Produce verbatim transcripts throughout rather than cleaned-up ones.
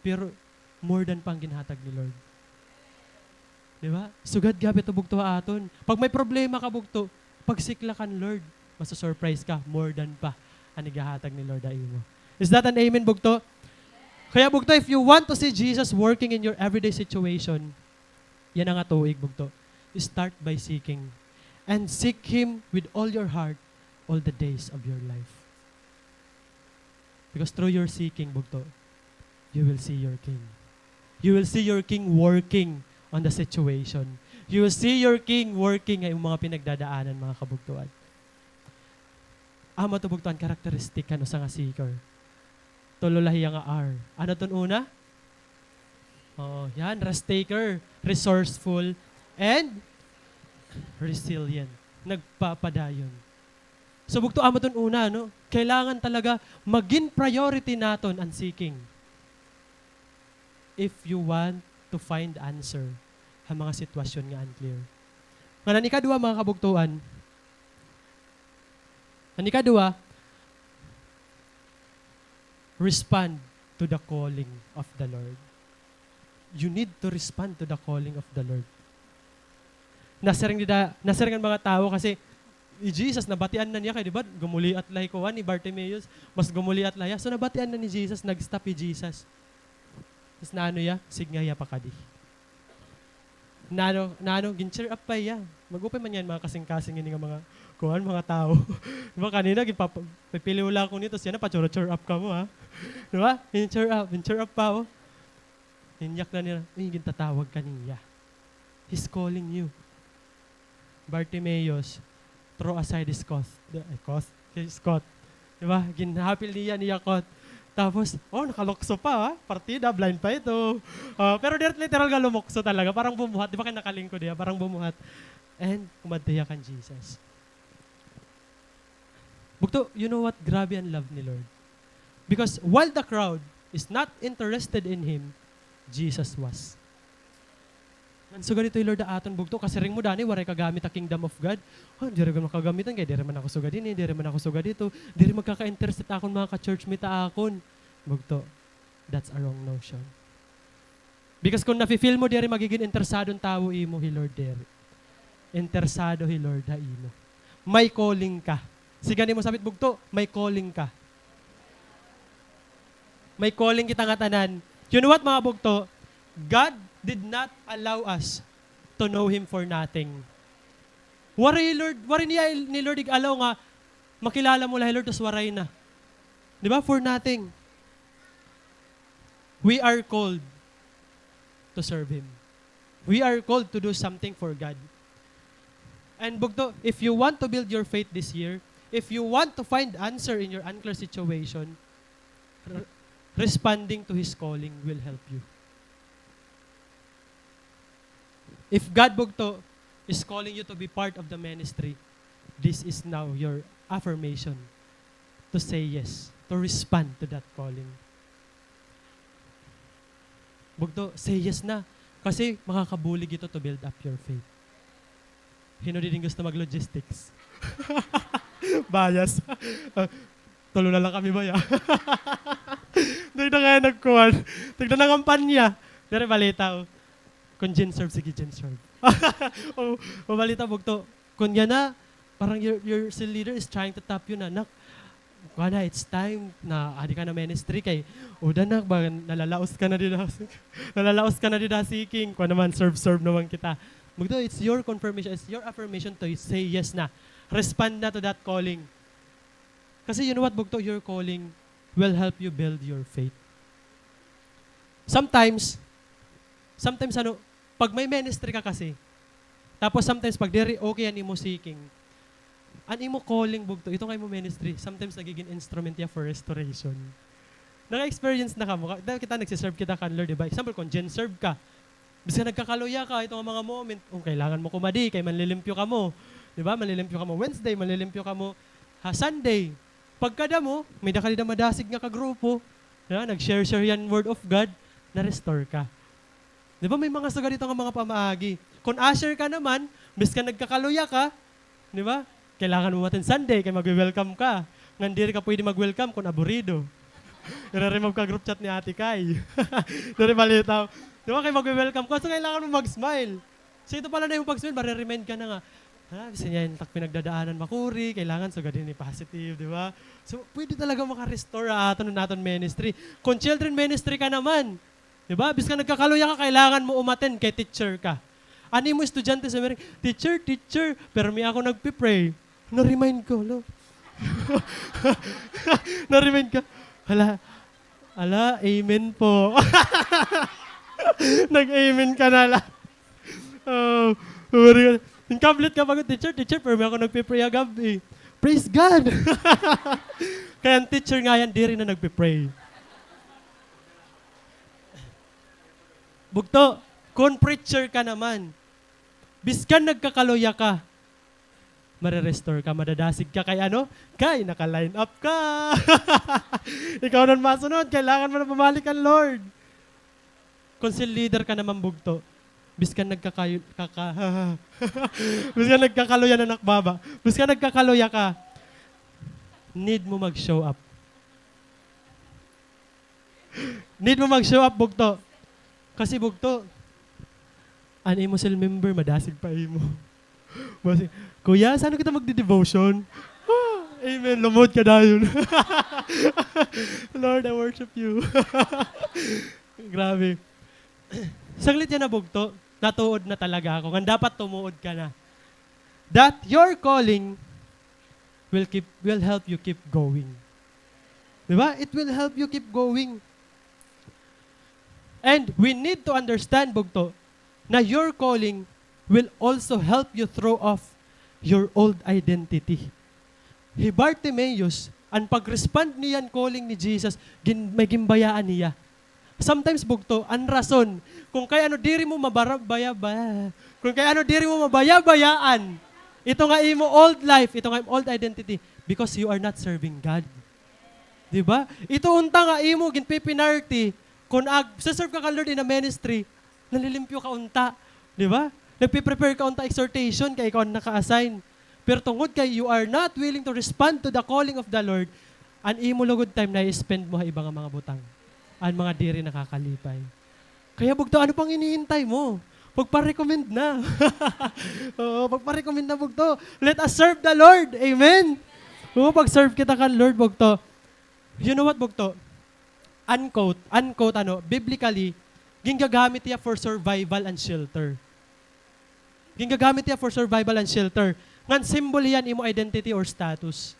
Pero more than pa an ginhatag ni Lord. Di ba? Sugad gihap ito bugto ha aton. Pag may problema ka bugto, pag-seek la kan Lord, masu-surprise ka, more than pa an igahatag ni Lord ha imo. Is that an amen, bugto? Kaya bugto, if you want to see Jesus working in your everyday situation, yana nga tuig, bugto, start by seeking. And seek Him with all your heart all the days of your life. Because through your seeking, bugto, you will see your King. You will see your King working on the situation. You will see your King working ha imo mga pinagdadaanan, mga kabugtoan. Amo to bugto an karakteristik kan usa nga seeker. Tulo la hiya nga R. Ano ton una? Oo, yan, risk taker, resourceful, and resilient. Nagpapadayon. So, bugto, amo ton una, no? Kailangan talaga magin priority naton an seeking if you want to find answer ha mga sitwasyon nga unclear. Ngan an ikaduha, mga kabugtoan, an ikaduha, respond to the calling of the Lord. You need to respond to the calling of the Lord. Nasiring dida, nasiring an mga tawo kasi hi Jesus, nabatian na niya kay, di ba, gumuliat la hi kuan, hi Bartimaeus, mas gumuliat la hiya. So, nabatian na ni Jesus, nag-stop hi Jesus. Tas naano hiya, signga hiya pakadi. Naano, naano, gin-cheer up pa hiya. Mag-upay man yana mga kasingkasing ini nga mga, kuan, mga tawo. Di ba, kanina, ginpapa-, pipiliw la ako niyo, tas yana, pa-cheer, cheer up kamo, ha? Di ba? Gin-cheer up, gin-cheer up pa, oh. Inyak na nira, "Uy, gintatawag ka niya. He's calling you." Bartimaeus, throw aside his coat. The, eh, coat? His coat. Di ba? Ginhapil niya, niya coat. Tapos, oh, nakalukso pa, ha? Partida, blind pa ito. Ah, pero diri literal nga lumukso talaga. Parang bumuhat. Di ba kay nakalingkod hiya? Parang bumuhat. And kumadto hiya kan Jesus. Bugto, you know what? Grabe an love ni Lord. Because while the crowd is not interested in Him, Jesus was. Ngan sugad ito hi Lord ha aton, bugto, kasiring mo, "Danny, waray ka gamit ha Kingdom of God." "Ah, diri ko makagamitan kay diri man ako sugad hini, diri man ako sugad hito, diri magkaka-interest it akon mga ka-churchmate ha akon." Bugto, that's a wrong notion. Because kon nafi-feel mo diri magigin interesado an tawo imo, hi Lord diri. Interesado hi Lord ha imo. May calling ka. Siga nimo sapit, bugto, may calling ka. May calling kita ngatanan. You know what, mga bugto? God did not allow us to know Him for nothing. Waray, Lord, waray niya, ni Lord ig-allow nga makilala mo la hi Lord tas waray na. Di ba? For nothing. We are called to serve Him. We are called to do something for God. And bugto, if you want to build your faith this year, if you want to find answer in your unclear situation, r-, responding to His calling will help you. If God, bugto, is calling you to be part of the ministry, this is now your affirmation to say yes, to respond to that calling. Bugto, say yes na. Kasi makakabulig ito to build up your faith. Hin-o didi nga gusto mag-logistics? Bias. Ah, tulo na lang kami, bay, ah. Tigda kaya nagkuhan. Tigda na kampanya. Diri balita, oh. Kon Gen Serve, sige, Gen Serve. O, o balita, bugto. Kon yana, parang your, your cell leader is trying to tap you na, "Nak, kuan na, it's time na adi ka na ministry kay, uda na, ba, nalalaos ka na dida, nalalaos ka na dida seeking, kuan naman, serve, serve naman kita." Bugto, it's your confirmation, it's your affirmation to say yes na. Respond na to that calling. Kasi you know what, bugto, your calling will help you build your faith. Sometimes, sometimes, ano, pag may ministry ka kasi, tapos sometimes pag diri okay an imo seeking, an imo calling, bugto, ito nga imo ministry, sometimes nagigin instrument hiya for restoration. Naka-experience na kamo? Ka-, kita, nagsiserve kita kan Lord, di ba? Example, kon Gen Serve ka, bisan nagkakaluya ka, ito nga mga moment, oh, kailangan mo kumadi, kay manlilimpyo kamo. Di ba? Manlilimpyo kamo Wednesday, manlilimpyo kamo ha Sunday. Pagkadamo, may-ada ka dida madasig nga kagrupo. Di ba? Nag-share-share hiya hin Word of God, na-restore ka. Di ba, may mga sugad ito nga mga pamaagi. Kon usher ka naman, bisan nagkakaluya ka, di ba? Kailangan mo ma-attend Sunday kay magwe-welcome ka. Ngan diri ka pwede mag-welcome kon aburido. Ire-remove ka group chat ni Ate Kai. Diri balitaw. Di ba, kay magwe-welcome ka, so kailangan mo mag-smile. So, ito pala na yung pag-smile, mare-remind ka na nga. Ha, bisan yan, tak pinagdadaanan, makuri, kailangan sugad ini positive, di ba? So, pwede talaga maka-restore ha aton, aton ministry. Kung children ministry ka naman, di ba? Bisan nagkakaluya ka, kailangan mo umattend kay teacher ka. An imo estudyante sa meeting, "Teacher, teacher, pero may ako nagpe-pray." Na-remind ka, hala. Na-remind ka. Hala, hala, amen po. Nag-amen ka na la. Oh, very good. Inkablit ka pa, "Teacher, teacher, pero may ako nagpe-pray agab-i." Praise God! Kay an teacher nga yan, diri na nagpe-pray. Bugto, kon preacher ka naman, biskan nagkakaluya ka, mare-restore ka, madadasig ka kay ano? Kay naka-line up ka. Ikaw nan masunod, kailangan mo na pumalik kan Lord. Kon cell leader ka naman, bugto, biskan nagkakayu-, kaka-, biskan nagkakaluya na nakbaba, biskan nagkakaluya ka, need mo mag-show up. Need mo mag-show up, bugto. Kasi, bugto, an imo cell member, madasig pa imo. Basi, "Kuya, saan kita magde-devotion?" Ah, amen. Lumuhod ka dayon. "Lord, I worship you." Grabe. Saglit yana, bugto. Natuod na talaga ako. Ngan dapat tumuod ka na. That your calling will keep, will help you keep going. Di ba? It will help you keep going. And we need to understand, bugto, na your calling will also help you throw off your old identity. Hi Bartimaeus, an pag-respond niya han calling ni Jesus, gin-, may ginbayaan niya. Sometimes, bugto, an rason kung kay ano diri mo mabara-, baya-, baya-, kung kay ano diri mo mabaya-bayaan ito nga imo old life, ito nga imo old identity, because you are not serving God. Di ba? Ito unta nga imo ginpipinarty, kun ag-serve ka kan Lord in a ministry, nanlilimpyo ka unta. Di ba? Nagpe-prepare ka unta exhortation kay ikaw an naka-assign. Pero tungod kay you are not willing to respond to the calling of the Lord, an imo lugod time na-spend mo ha iba nga mga butang. An mga diri nakakalipay. Kaya bugto, ano pang hinihintay mo? Pagpa-recommend na. Oo, pagpa-recommend na, bugto. Let us serve the Lord. Amen? Oo, pag-serve kita kan Lord, bugto. You know what, bugto? An coat, an coat, ano, biblically, gingagamit hiya for survival and shelter. Gingagamit hiya for survival and shelter. Ngan symbol hiya han imo identity or status.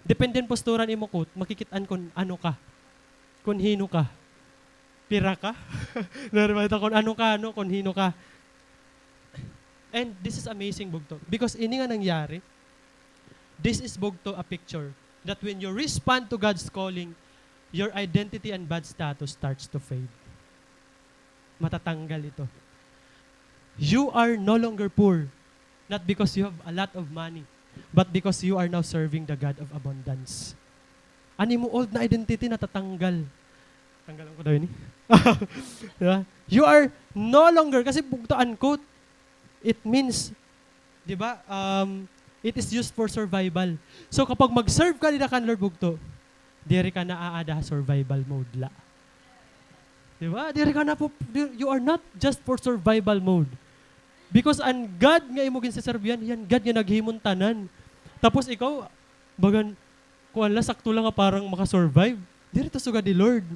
Depende han postura han imo coat, makikit-an kun ano ka, kun hin-o ka. Pira ka? Normal ito kun ano ka, no? Kun hin-o ka. And this is amazing, bugto. Because ini nga nangyari, this is, bugto, a picture that when you respond to God's calling, your identity and bad status starts to fade. Matatanggal ito. You are no longer poor, not because you have a lot of money, but because you are now serving the God of abundance. An imo old na identity natatanggal. Tanggalan ko daw ini. Di ba? You are no longer, kasi bugto an coat, it means, di ba, um, it is used for survival. So, kapag mag-serve ka dida kan Lord, bugto, diri ka na aada ha survival mode la. Di ba? Diri ka na po, di-, you are not just for survival mode. Because an God nga imo ginseserbihan, hiya an God nga naghimo han tanan. Tapos ikaw, bagan, kuan la, sakto la nga parang maka-survive. Diri ito sugad ni Lord.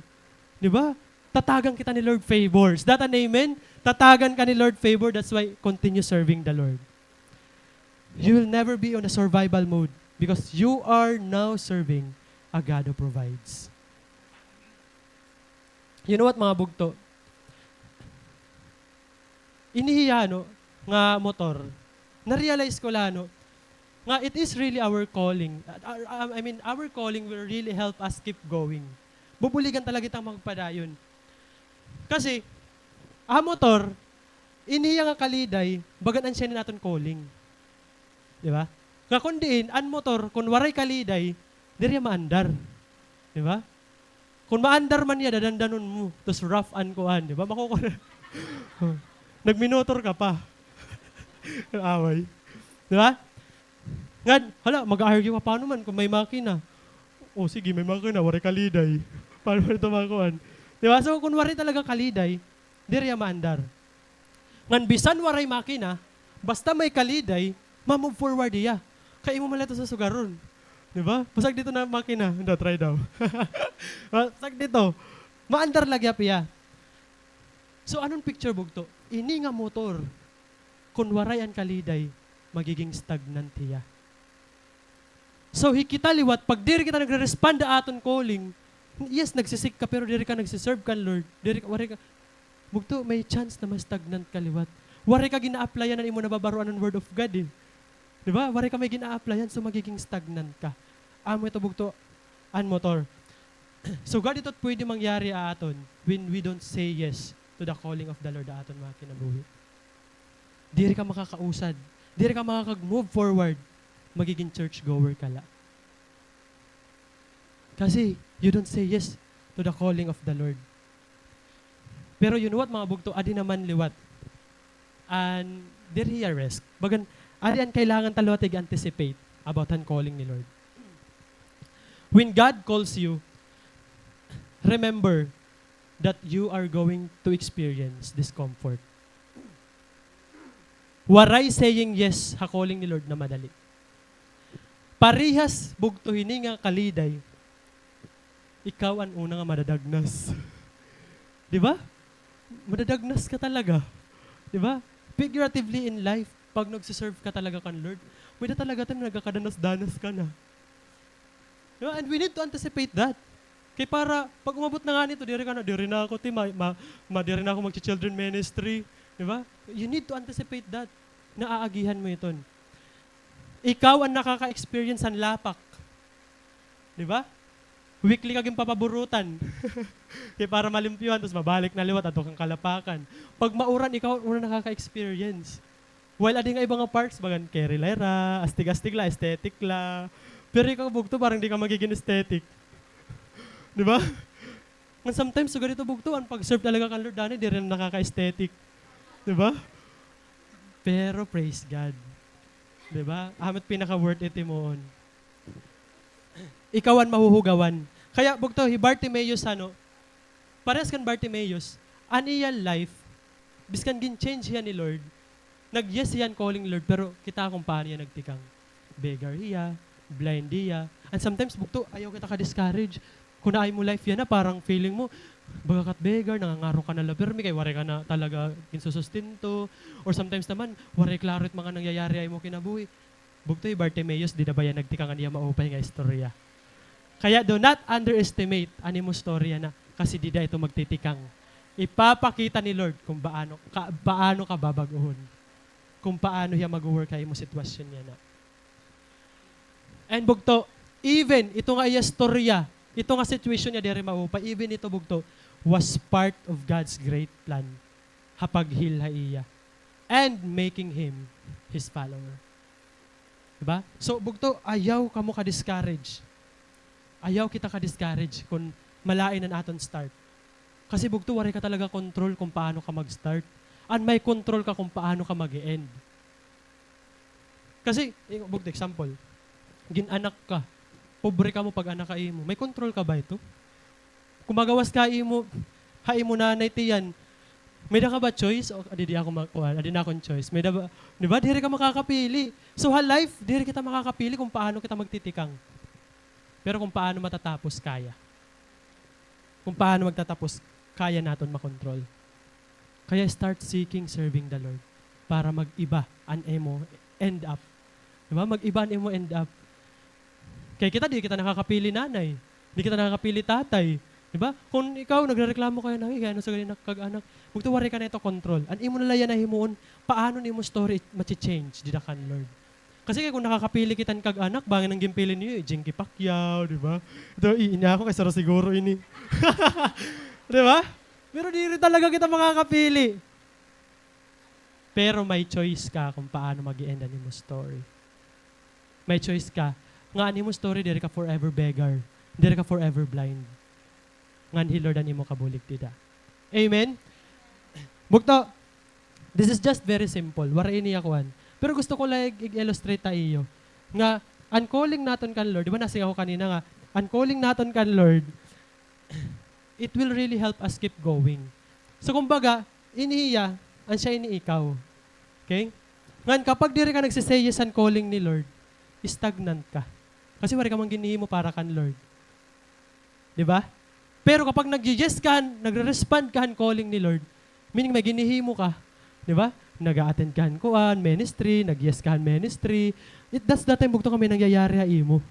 Di ba? Tatagan kita ni Lord favor. Is that an amen? Tatagan ka ni Lord favor. That's why continue serving the Lord. You will never be on a survival mode because you are now serving a God who provides. You know what, mga bugto? Ini hiya, no, nga motor, na-realize ko la, no, nga it is really our calling. Uh, uh, I mean, our calling will really help us keep going. Bubuligan talaga kita magpadayon. Kasi, an motor, ini hiya nga kaliday, bagan an siya an aton calling. Di ba? Nga kun diin, an motor, kun waray kaliday, diri hiya maandar. Di ba? Kun maandar man hiya, dadandanon mo. Tapos rough an kuan, di ba? Makukun-, nagminotor ka pa. Away. Di ba? Ngan, hala, mag-argue ka, paano man kung may makina? O, sige, may makina, waray kaliday. Paano man ito makuan? Di ba? So, kun waray talaga kaliday, diri hiya maandar. Ngan bisan waray makina, basta may kaliday, ma-move forward hiya. Kay imo man la ito susugaron. Di ba? Basag didto na makina. Daw, try daw. Basag didto. Maandar la gihap hiya. So, ano an picture, bugto? Ini nga motor, kun waray an kaliday, magiging stagnant hiya. So, hi kita liwat, pag diri kita nagre-respond ha aton calling, yes, nagsi-seek ka, pero diri ka nagsi-serve kan Lord. Diri ka, waray ka, bugto, may chance na ma-stagnant ka liwat. Waray ka gina-applyan an imo nababaroan nga word of God, eh. Di ba? Waray ka may gina-applyan, so magiging stagnant ka. Amo ito, bugto, an motor. So, gad ito pwede mangyari ha aton when we don't say yes to the calling of the Lord ha aton mga kinabuhi. Diri ka makakausad. Diri ka makakag-move forward. Magiging churchgoer ka la. Kasi, you don't say yes to the calling of the Lord. Pero you know what, mga bugto, adi naman liwat an diri hiya risk. Bagan, adi an kailangan ta liwat ig-anticipate about han calling ni Lord. When God calls you, remember that you are going to experience discomfort. Waray saying yes ha calling ni Lord na madali. Parehas bugto hini nga kaliday, ikaw an una nga madadagnas. Di ba? Madadagnas ka talaga. Di ba? Figuratively in life, pag nagsiserve ka talaga kan Lord, may-ada talaga time na nagkakadanas-danas ka na. Di ba? And we need to anticipate that. Kay para, pag umabot na ngani ito, diri ka na, diri na ako, ti, ma, ma, ma, diri na ako magchi-children ministry. Di ba? You need to anticipate that. Naaagihan mo iton. Ikaw an nakaka-experience han lapak. Di ba? Weekly ka ginpapaburutan. Kay para malimpyohan, tapos mabalik na liwat, adto kan kalapakan. Pag mauran, ikaw an una nakaka-experience. While adi nga iba nga parks, bagan carry la hira, astig-astig la, aesthetic la. Pero ikaw, bugto, parang di ka magiging aesthetic. Di ba? Ngan sometimes, sugad ito, bugto, an pag-serve talaga kan Lord, dani, diri na nakaka-aesthetic. Di ba? Pero praise God. Di ba? Amo it pinaka-worth it himuon. Ikaw an mahuhugawan. Kaya, bugto, hi Bartimaeus, ano, parehas kan Bartimaeus, an iya life, biskan gin-change hiya ni Lord, nag-yes hiya han calling ni Lord, pero kita kon paano hiya nagtikang. Beggar hiya, blind hiya. And sometimes, bugto, ayaw kita ka-discourage. Kon naay mo life yana, parang feeling mo, baga ka it beggar, nangangaro ka na la pirmi, kay waray ka na talaga ginsusustento. Or sometimes naman, waray klaro it mga nangyayari ha imo kinabuhi. Bugto, hi Bartimaeus, dida ba hiya nagtikang an iya maupay nga istorya. Kaya do not underestimate an imo storya na, kasi dida ito magtitikang. Ipapakita ni Lord kon paano ka, paano ka babag-ohon. Kon paano hiya mag-work ha imo sitwasyon yana. And bugto, even ito nga iya storya, ito nga situation niya diri maupay, even ito, bugto, was part of God's great plan ha pag-heal ha iya and making him his follower. Di ba? So, bugto, ayaw kamo ka-discourage. Ayaw kita ka-discourage kon malain an aton start. Kasi, bugto, waray ka talaga control kon paano ka mag-start. An may control ka kon paano ka mag-e-end. Kasi, eh, bugto, example, gin-anak ka. Pobre kamo pag-anak ha imo. May control ka ba hito? Kon magawas ka ha imo, ha imo nanay tiyan, may-ada ka ba choice? O, adi, di ako ma-, kuan, adi na akon choice. May-ada ba, di ba? Diri ka makakapili. So, ha life, diri kita makakapili kon paano kita magtitikang. Pero kon paano matatapos, kaya. Kon paano magtatapos, kaya naton makontrol. Kaya start seeking serving the Lord para mag-iba an imo end up. Di ba? Mag-iba an imo end up. Kay kita, di kita nakakapili nanay. Di kita nakakapili tatay. Di ba? Kon ikaw, nagrereklamo ka yana, "Ay, kay ano sugad ini ak kag-anak?" Bugto, waray ka na ito control. An imo na la yana himuon, paano an imo story mache-change dida kan Lord? Kasi kay kon nakakapili kita hin kag-anak, bangin an ginpili niyo, hi Jinky Pacquiao, di ba? Ito, iinya ako kay saro siguro ini. Di ba? Pero diri talaga kita makakapili. Pero may choice ka kon paano mag-e-end an imo story. May choice ka nga an imo story, diri ka forever beggar, diri ka forever blind. Ngan hi Lord an imo kabulig dida. Amen? Bugto, this is just very simple. Waray ini iya kuan. Pero gusto ko la ig-, ig-illustrate ha iyo nga an calling naton kan Lord, di ba, nasiring ako kanina nga, an calling naton kan Lord, it will really help us keep going. So, kumbaga, ini hiya, an siya ini ikaw. Okay? Ngan, kapag diri ka nagse-say yes han calling ni Lord, stagnant ka. Kasi waray ka man ginhihimo para kan Lord. Di ba? Pero kapag nag-yes ka han, nagre-respond ka han calling ni Lord, meaning may ginhihimo ka, di ba? Nag-a-attend ka han kuan, ministry, nag-yes ka han ministry. It, that's the time, bugto, nga may nangyayari ha imo.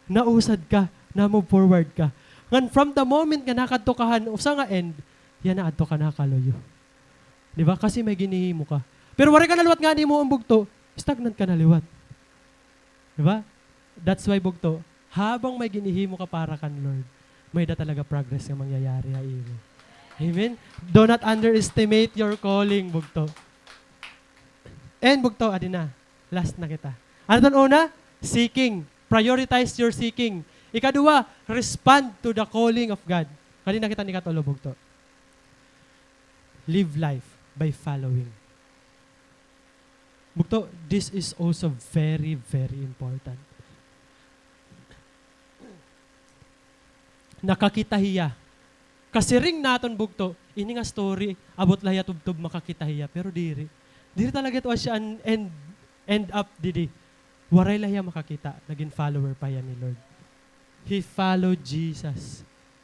Nausad ka, na-move forward ka. Ngan from the moment nga nakadto ka han usa nga end, yana adto ka nakaluyo. Di ba? Kasi may ginhihimo ka. Pero waray ka na liwat ngani himuon, bugto, stagnant ka na liwat. Di ba? That's why, bugto, habang may ginhihimo ka para kan Lord, may-ada talaga progress nga mangyayari ha imo. Amen? Do not underestimate your calling, bugto. And, bugto, adi na. Last na kita. Ano iton una? Seeking. Prioritize your seeking. Ikaduha, respond to the calling of God. Adi na kita han ikatulo, bugto. Live life by following. Bugto, this is also very, very important. Nakakita hiya. Kasiring naton, bugto, ini nga story, abot la hiya tubtob makakita hiya, pero diri. Diri talaga ito siya an end, end up didi. Waray la hiya makakita, nagin follower pa hiya ni Lord. He followed Jesus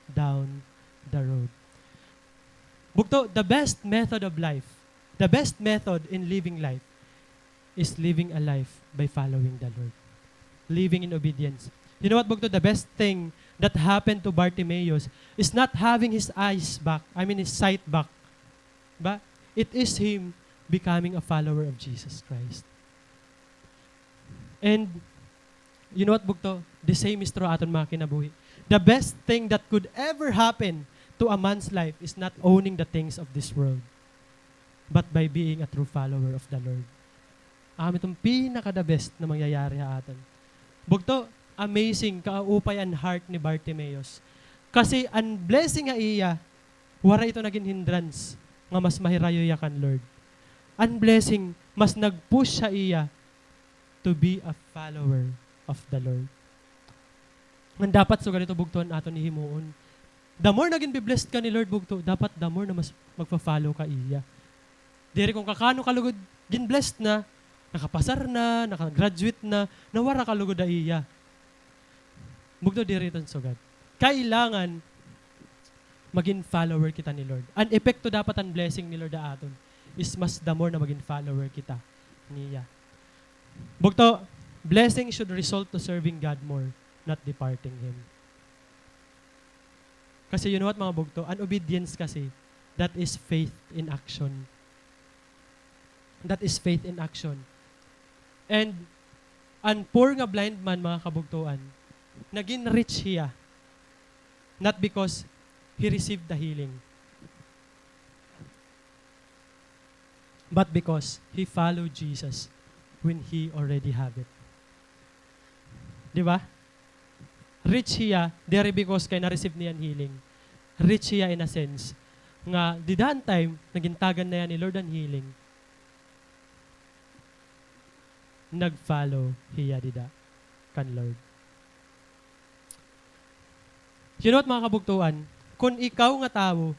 down the road. Bugto, the best method of life, the best method in living life is living a life by following the Lord. Living in obedience. You know what, bugto? The best thing that happened to Bartimaeus is not having his eyes back, I mean his sight back. But it is him becoming a follower of Jesus Christ. And you know what, bugto? The same is true aton mga kinabuhi. The best thing that could ever happen to a man's life is not owning the things of this world, but by being a true follower of the Lord. Amo iton pinaka-the best na mangyayari ha aton. Bugto, amazing, kaupay an heart ni Bartimaeus. Kasi an blessing ha iya, waray ito nagin hindrance nga mas mahirayo hiya kan Lord. An blessing, mas nag-push ha iya to be a follower of the Lord. Ngan dapat sugad ito, bugto, an aton hihimuon. The more na ginbi-blessed ka ni Lord, bugto, dapat the more na mas magfa-follow ka iya. Diri kon kakano ka lugod gin-blessed na, nakapasar na, naka-graduate na, nawara ka lugod ha iya. Bugto, diri iton sugad. Kailangan magin follower kita ni Lord. An epekto dapat an blessing ni Lord ha aton is mas the more na magin follower kita niya. Bugto, blessing should result to serving God more, not departing Him. Kasi you know what, mga bugto, an obedience kasi, that is faith in action. That is faith in action. And an poor nga blind man, mga kabugtoan, nagin rich hiya, not because he received the healing, but because he followed Jesus when he already have it. Di ba? Rich hiya, diri because kay na-receive niya an healing. Rich hiya in a sense nga dida an time, nagintagan na hiya ni Lord an healing, nag-follow hiya dida kan Lord. You know what, mga kabugtoan? Kon ikaw nga tawo,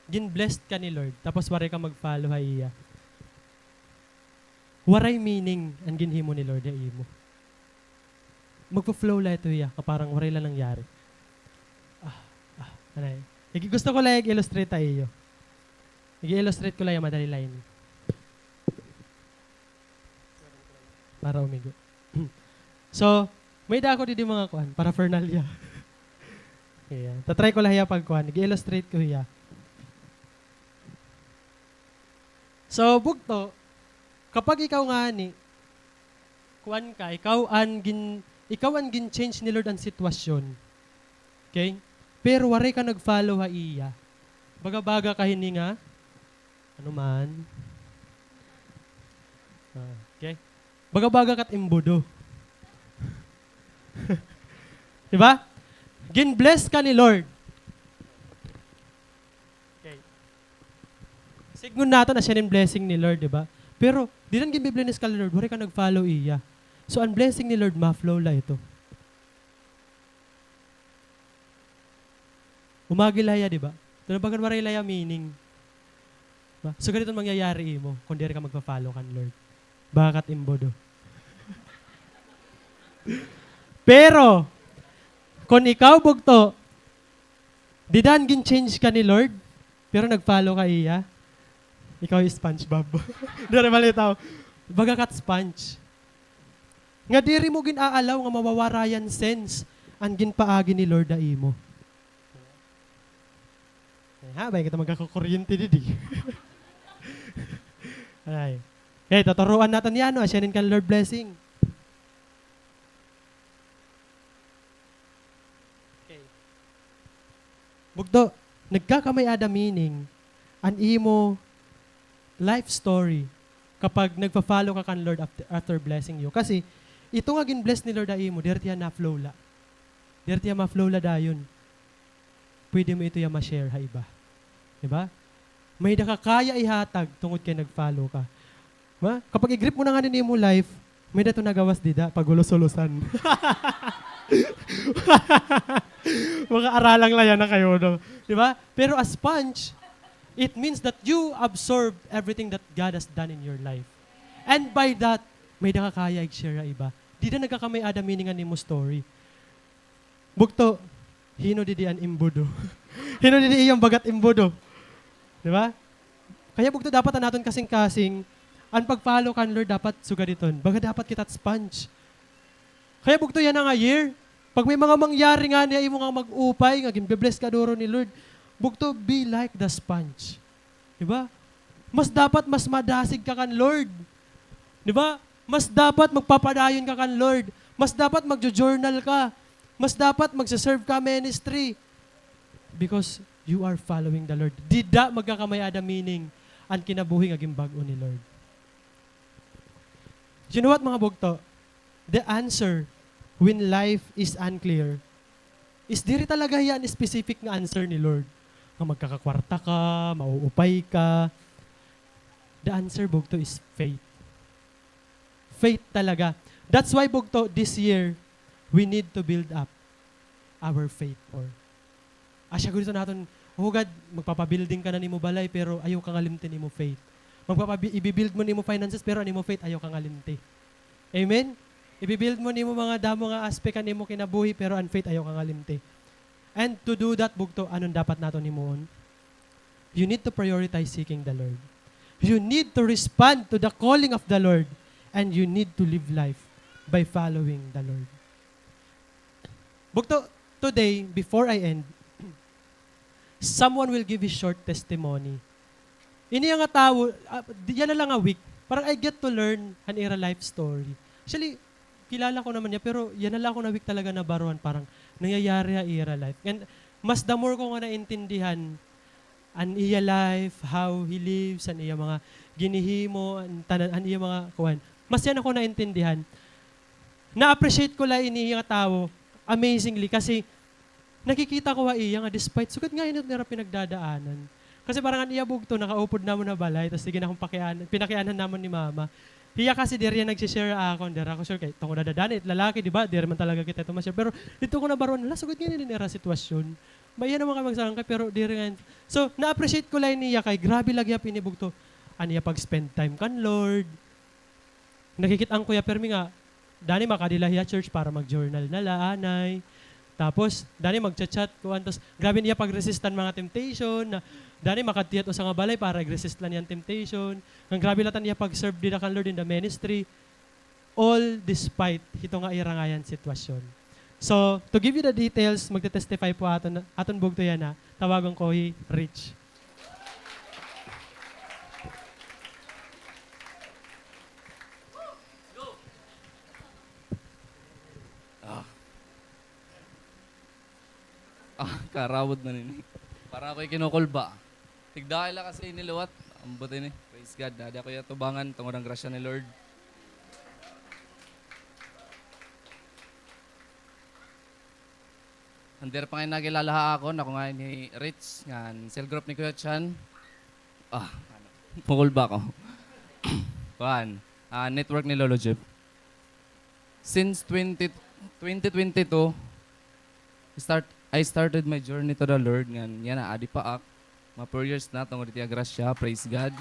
gin-blessed ka ni Lord, tapos waray ka mag-follow ha iya, waray meaning an ginhimo ni Lord ha imo. Magfo-flow la ito hiya, nga parang waray la nangyari. Ah, ah, anay. Ig-, gusto ko la ig-illustrate ha iyo. Ig-illustrate ko la hiya, madali la ini. Para umigo. So, may-ada ako didi mga kuan, paraphernalia. Ayan. Ta-try ko la hiya pagkuan, ig-illustrate ko hiya. So, bugto, kapag ikaw ngani, kuan ka, ikaw an gin-, ikaw an gin-change ni Lord an sitwasyon. Okay? Pero waray ka nag-follow ha iya. Baga-baga ka hini nga, ano man. Ah, okay? Baga-baga ka it imbudo. Di ba? Gin-bless ka ni Lord. Okay. Sidngon naton asya inin blessing ni Lord, di ba? Pero, dida an gin-bless ka ni Lord, waray ka nag-follow iya. So, an blessing ni Lord, ma-flow la ito. Umagi la hiya, di ba? Pero bagan waray la hiya meaning. Ba? Sugad iton mangyayari imo kon diri ka magpa-follow kan Lord. Baga ka it imbudo. Pero, kon ikaw, bugto, dida an gin-change ka ni Lord, pero nag-follow ka iya, ikaw hi SpongeBob. Diri malitaw. Baga ka it sponge. Nga diri mo gin-aalaw nga mawawara han sense an ginpaagi ni Lord ha imo. Ay, ha, bangin kita magkakakuryente didi. Ay. Okay, tuturuan naton yana, asya ini kan Lord blessing. Okay. Bugto, nagkakamay-ada meaning an imo life story kapag nagfa-follow ka kan Lord after, after blessing you. Kasi, ito nga gin-bless ni Lord ha imo, diri hiya na-flow la. Diri hiya ma-flow la dayon. Pwede mo ito iya ma-share ha iba. Di ba? May-ada ka kaya ihatag tungod kay nag-follow ka. Ma, kapag i-grip mo na ngani an imo life, may-ada ito nagawas dida, paghulos-hulosan. Makaaralan la yana kayo, no? Di ba? Pero as sponge, it means that you absorb everything that God has done in your life. And by that, may-ada ka kaya ig-share ha iba. Dida nagkakamay-ada meaning an imo story. Bugto, hin-o didi an imbudo? Hin-o didi iya nga baga it imbudo? Di ba? Kaya bugto dapat an aton kasingkasing, an pag-follow kan Lord dapat sugad hiton. Baga dapat kita it sponge. Kaya bugto yana nga year, pag may mga mangyari ngani ha imo nga mag-upay, nga ginbe-bless ka duro ni Lord, bugto, be like the sponge. Di ba? Mas dapat mas madasig ka kan Lord. Di ba? Mas dapat magpapadayon ka kan Lord. Mas dapat magjo-journal ka. Mas dapat magse-serve ka ministry. Because you are following the Lord. Dida magkakamay-ada meaning an kinabuhi nga ginbag-o ni Lord. You know what, mga bugto? The answer when life is unclear is diri talaga hiya an specific nga answer ni Lord. Nga magkakakwarta ka, mauupay ka. The answer, bugto, is faith. Faith talaga. That's why, bugto, this year, we need to build up our faith more. Asya gud ito naton, "Oh God, magpapabuilding ka na nimo balay, pero ayaw ka nga limti nimo faith. Magpapabi-, ibibuild mo nimo finances, pero an imo faith ayaw ka nga limti." Amen? Ibibuild mo nimo mga damo nga aspect kan imo kinabuhi, pero an faith ayaw ka nga limti. And to do that, bugto, ano an dapat naton himuon? You need to prioritize seeking the Lord. You need to respond to the calling of the Lord. And you need to live life by following the Lord. Bugto, today, before I end, someone will give his short testimony. Ini nga tawo, ah, di-, yana la nga week, parang I get to learn an ira life story. Actually, kilala ko naman hiya, pero yana la ako nga week talaga nabaruan, parang nangyayari ha ira life. And mas the more ko nga naintindihan an iya life, how he lives, an iya mga ginhihimo, an tanan, an iya mga kuan. Mas yana ko naintindihan. Na-appreciate ko la ini nga tawo, amazingly, kasi nakikita ko ha iya nga despite sugad nga hin-o it ira pinagdadaanan. Kasi parang an iya bugto, nakaupod namon ha balay, tas sige na akon pakian-, pinakianhan namon ni Mama. Hiya kasi diri hiya nagsi-share ha akon, diri ako sure kay tungod ha dada-daan, it lalaki, di ba? Diri man talaga kita ito ma-share. Pero didto ko nabaruan, hala, sugad nga hin-o it ira sitwasyon. Maiya naman kami magsangkay, pero diri nga hin-, so, na-appreciate ko la ini hiya kay grabe la gihap ini bugto. An iya pag-spend time kan Lord, nakikit-an ko hiya, pirmi nga, dani makadi la hiya church para mag-journal na la anay. Tapos, dani magcha-chat, kuan, tas grabe niya pag-resist an mga temptation, na, dani makadto hiya ha usa nga balay para i-resist la niya an temptation. Ngan grabe la it an iya pag-serve dida kan Lord in the ministry. All despite hito nga ira ngayan sitwasyon. So, to give you the details, magte-testify po aton, aton bugto yana, tawagon ko hi Rich. Ah. Ah, karawod na nini. Para ako ikinukulba. Tigda la kasi ini liwat. Ambot ini. Praise God. Adi ako iya tubangan tungod han grasya ni Lord. An diri pa ngani nakilala ha akon, ako ngani hi Rich, ngan cell group ni Kuya Chan. Ah, ano, mukulba ako. Kuan, ah, network ni Lolo Jeff. Since twenty, twenty twenty-two, start, I started my journey to the Lord ngan yana, adi pa ak. Ma four years na tungod it iya grasya, praise God.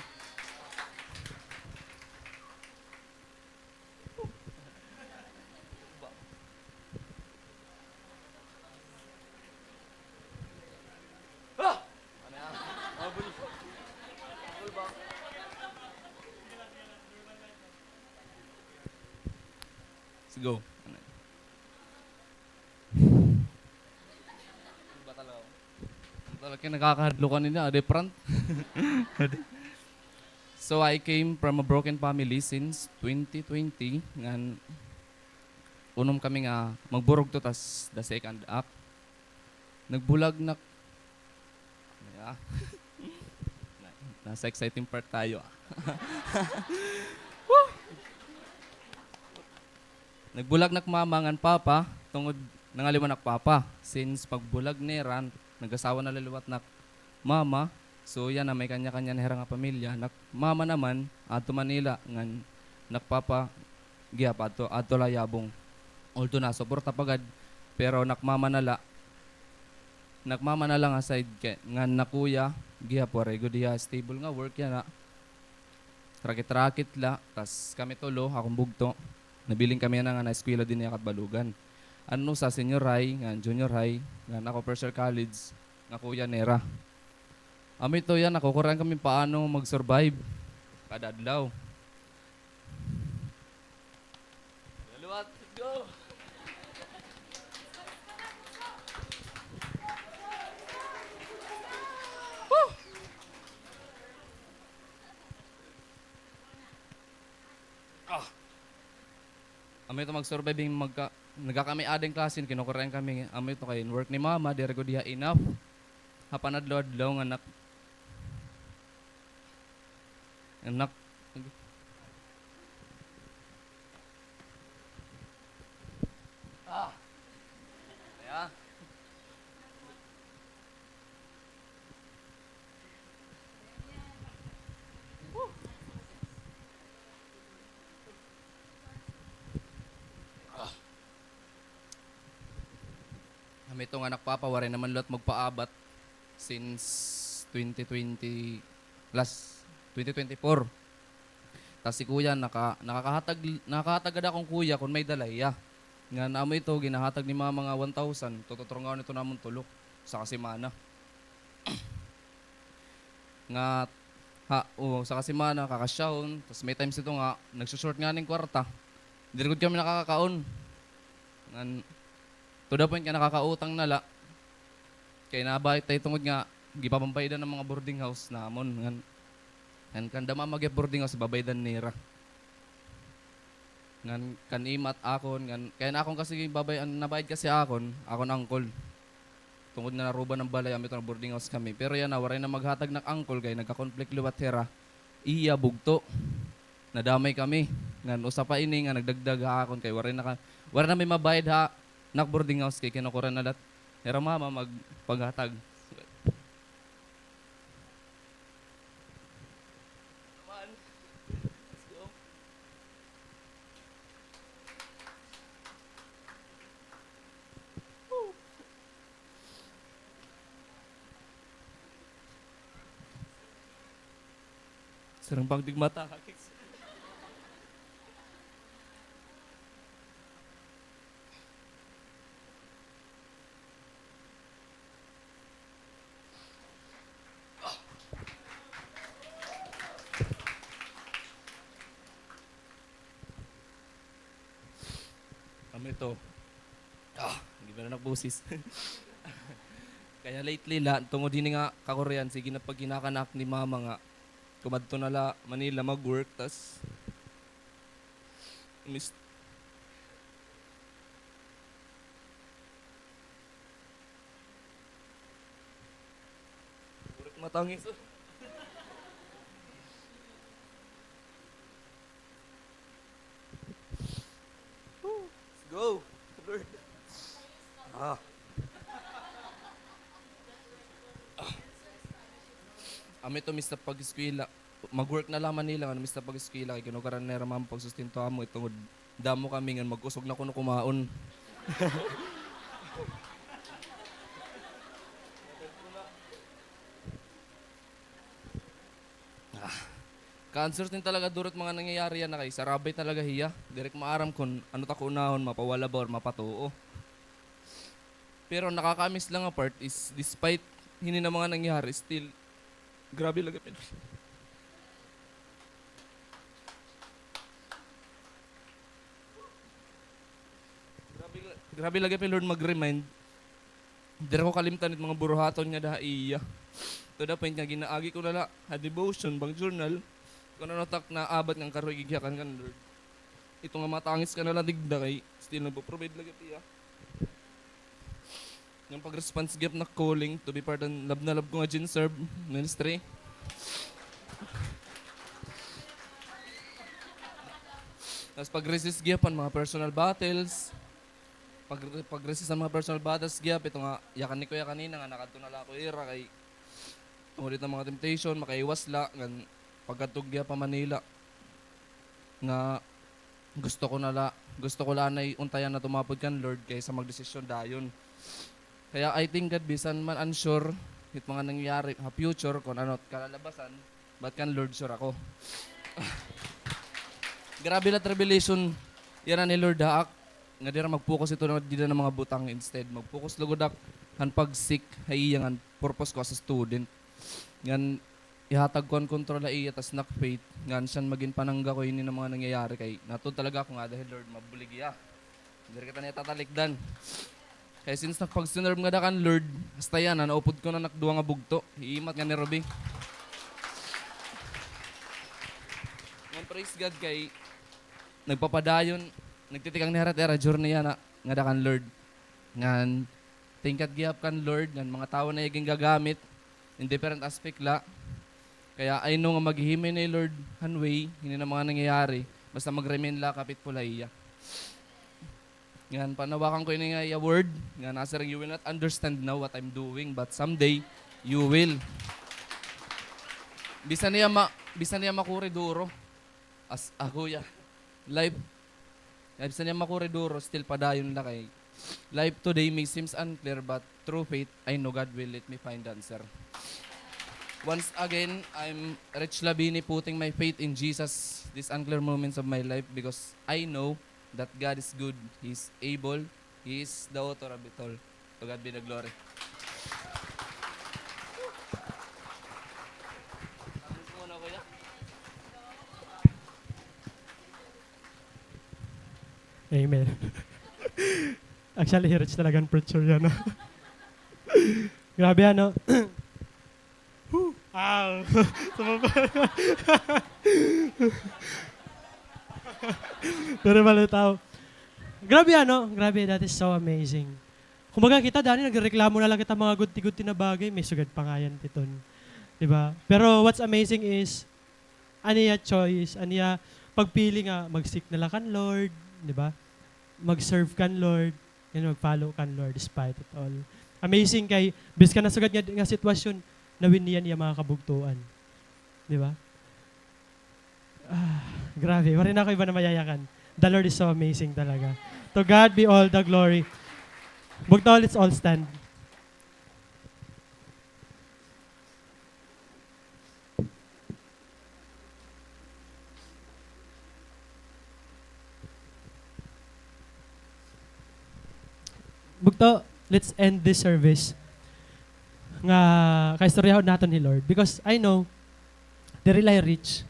Let's go. Talaga kay nakakahadlok kanina, adi front. So, I came from a broken family since twenty twenty, ngan unom kami nga magburugto tas the second act. Nagbulag na, yeah. Na, nasa exciting part tayo, ah. Woo! Nagbulag nak mama ngan papa, tungod nangaliwa nak papa. Since pagbulag nira, nag-asawa na la liwat nak mama. So, yana, may kanya-kanya na hira nga pamilya. Nak mama naman, adto Manila, ngan nak papa, gihap adto, adto la Yabong. Although nasuporta pa gad, pero nak mama na la, nak mama na la nga side kay, ngan nak kuya, gihap waray gud hiya stable nga work yana. Rakit-rakit la, tas kami tulo, akon bugto, nabilin kami yana nga naeskwela dinhi ha Catbalogan. An usa senior high, ngan junior high, ngan ako first year college, nga kuya nira. Amo ito yana, nakukurayan kami paano mag-survive kada adlaw. Let's go! Woo! Ah. Amo ito mag-survive, magka-, nagkakami-ada hin klase, kinukurayan kami. Amo ito kay work ni mama, diri gud hiya enough. Ha panadlaw-adlaw nga nak-, nga nak-, ah. Kaya? Kami ito nga anak papa, waray naman liwat magpaabat since twenty twenty, last twenty twenty-four. Tas si kuya, naka-, nakakahatag, nakakahatag gad akon kuya kon may dala hiya. Ngan amo ito, ginahatag ni mama nga one thousand, tututrungaon ito namon tulo sa kasimana. Nga, ha, o, sa kasimana, kakasyahon, tas may times ito nga, nagsushort ngani hin kwarta. Diri gud kami nakakakaon. Ngan, to the point nga nakakautang na la. Kay nabayad ta tungod nga gipapambayadan an mga boarding house namon. Ngan, ngan kan dama mag-, boarding house, babayadan nira. Ngan kan ima it akon, ngan, kay an akon kasi babay-, an nabayad kasi akon, akon uncle. Tungod nga naroban an balay, amo ito nag-boarding house kami. Pero yana, waray na maghatag nak uncle, kay nagka-conflict liwat hira. Iya bugto. Nadamay kami. Ngan usa pa ini nga nagdagdag ha akon kay waray na ka-, waray na may mabayad ha nak boarding house kay kinukura na lat hira mama magpaghatag. Sarang pagdigmata. Kami to. Ah, gibananak boses. Kaya lately la, tungod hini nga kakurian, sige na paghinakanaak ni mama nga kumadto na la Manila mag-work, tas mis-, Burit matangis, oh. Let's go, Lord. Ah. Ah. Amo ito, mister Pag-eskwela. Mag-work na la Manila, ngan mister Pag-eskwela, kay kinukuran nira mama pagsustento amo, eh, tungod damo kami ngan mag-usog na kuno kumaon. Ka-uncertain talaga duro it mga nangyayari yana kay sarabay talaga hiya. Diri ko maaram kon ano it ako unahon, mapawala ba or mapatuo. Pero nakaka-amaze lang nga part is despite hini na mga nangyari, still, grabe lagi, Pinoy. Grabe la-, grabe lagi pa, Lord, mag-remind. Diri ko kalimtan it mga buruhaton nga da ha iya. To the point nga ginaagi ko na la ha devotion, bang journal, kon ano it ak naabat ngan karuy gigyakan kan Lord. Ito nga matangis ka na la digda kay still nagpo-provide lagi pa hiya. Ngan pag-response gihap na calling to be part an love na love ko nga gin-serve ministry. Tas pag-resist gihap an mga personal battles. Pag, pag-resist an mga personal battles gihap, ito nga, yakan ni Kuya kanina nga nakadto na la ako ira kay tungod it mga temptation, makaiwas la, ngan pagkadto gihap ha Manila. Nga gusto ko na la, gusto ko la anay untayan na tumapod kan Lord kaysa magdesisyon dayon. Kaya I thank God, bisan man unsure it mga nangyayari ha future kon ano it kalalabasan, but kan Lord sure ako. Grabe la it revelation yana ni Lord ha ak, nga diri mag-focus ito na dida nga mga butang, instead mag-focus lugod ak han pag-seek ha iya ngan purpose ko as a student. Ngan ihatag ko an control ha iya tas nak faith, ngan siya an magin panangga ko hini nga mga nangyayari kay natuod talaga ako nga dida hi Lord mabulig hiya. Diri kita niya tatalikdan. Kay since nakapag-serve ngada kan Lord, hasta yana, naupod ko na an ak duha nga bugto. Iimat ngani Ruby. Ngan praise God kay nagpapadayon, nagtitikang ni Harat ira journey yana ngada kan Lord. Ngan thank God gihap kan Lord ngan mga tawo na iya gingagamit in different aspect la. Kaya I know nga maghihimay na hi Lord han way hini nga mga nangyayari, basta mag-remain la ka faithful ha iya. Ngan panawakan ko ini nga iya word nga nasiring, "You will not understand now what I'm doing, but someday you will." Bisan niya ma-, bisan niya makuri duro. As ako, ya. Life, bisan niya makuri duro, still padayon la kay. Life today may seems unclear, but through faith, I know God will let me find the answer. Once again, I'm Rich Labini, putting my faith in Jesus these unclear moments of my life because I know that God is good, He is able, He is the author of it all. To God be the glory. Amen. Actually, hi Rich talaga an preacher yana. Grabe, ano? Whew! Aw! Sa baba. Pero balitaw. Grabe, ano? Grabe, that is so amazing. Kumbaga, kita, dani, nagrereklamo na la kita mga gudti-gudti na bagay, may sugad pa ngayan titon. Di ba? Pero what's amazing is, an iya choice, an iya pagpili nga mag-seek na la kan Lord, di ba? Mag-serve kan Lord, and mag-follow kan Lord despite it all. Amazing kay, bisan ha sugad nga, nga sitwasyon, na-win niya an iya mga kabugtoan. Di ba? Ah, grabe. Waray na ako iba na mayayakan. The Lord is so amazing talaga. To God be all the glory. Bugto, let's all stand. Bugto, let's end this service nga kaistoryahon naton hi Lord. Because I know, diri la hi Rich,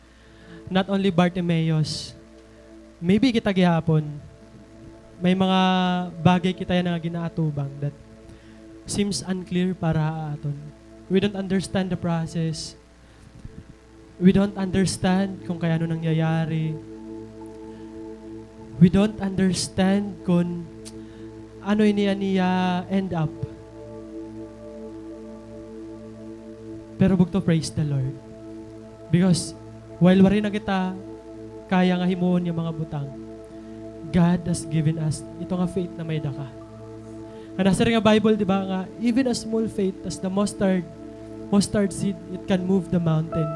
not only Bartimaeus, maybe kita gihapon, may mga bagay kita yana nga ginaatubang that seems unclear para ha aton. We don't understand the process. We don't understand kon kay ano nangyayari. We don't understand kon ano ini an iya end up. Pero bugto, praise the Lord. Because while waray na kita kaya nga himuon nga mga butang, God has given us ito nga faith na may daka. Nga nasiring ha Bible, di ba, nga even a small faith as the mustard, mustard seed, it can move the mountain.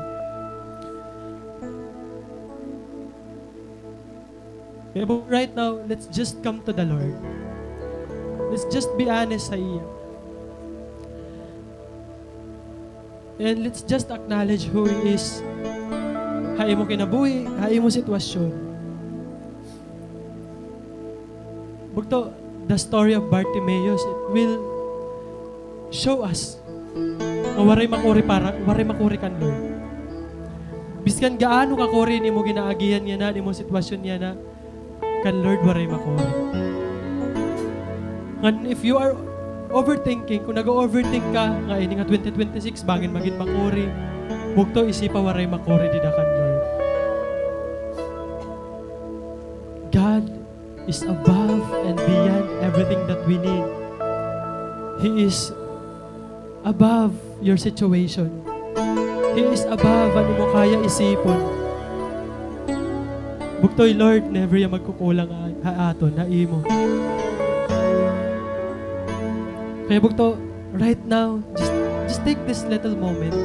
Kaya po, right now, let's just come to the Lord. Let's just be honest ha iya. And let's just acknowledge who He is. ha imo kinabuhi, ha imo sitwasyon. Bugto, the story of Bartimaeus, it will show us nga waray makuri para, waray makuri kan Lord. Biskan gaano kakuri nimo ginaagihan yana, nimo sitwasyon yana, kan Lord waray makuri. Ngan if you are overthinking, kung nag-o-overthink ka, nga ini nga twenty twenty-six, bangin magin makuri, bugto, isipa, waray makuri dida kan Lord. God is above and beyond everything that we need. He is above your situation. He is above an imo kaya isipon. Bugtoy, Lord, never hiya magkukulang ha, ha aton, ha imo. Kaya bugto, right now, just, just take this little moment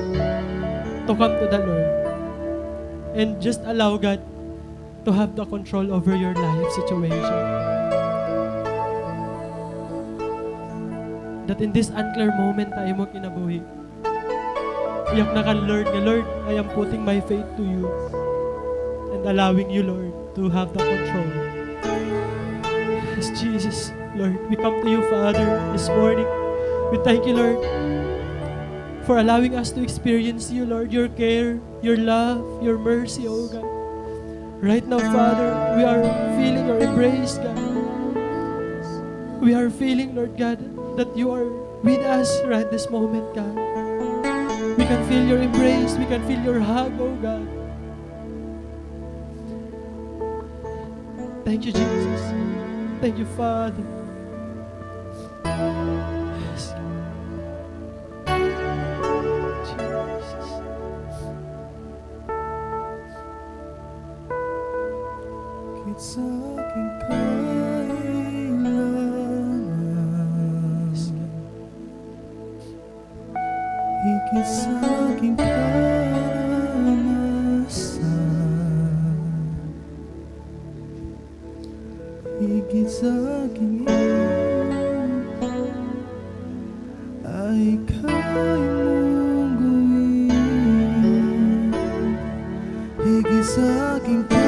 to come to the Lord and just allow God to have the control over your life situation. That in this unclear moment ha imo kinabuhi, iyakna kan Lord nga, "Lord, I am putting my faith to you and allowing you, Lord, to have the control." Yes, Jesus, Lord, we come to you, Father, this morning. We thank you, Lord, for allowing us to experience you, Lord, your care, your love, your mercy, O God. Right now, Father, we are feeling your embrace, God. We are feeling, Lord God, that you are with us right this moment, God. We can feel your embrace. We can feel your hug, O God. Thank you, Jesus. Thank you, Father. Yes. Jesus. Higit sa aking kailangan, higit sa aking karanasan, higit sa aking ay kaya mong gawin. Higit sa aking kalakasan.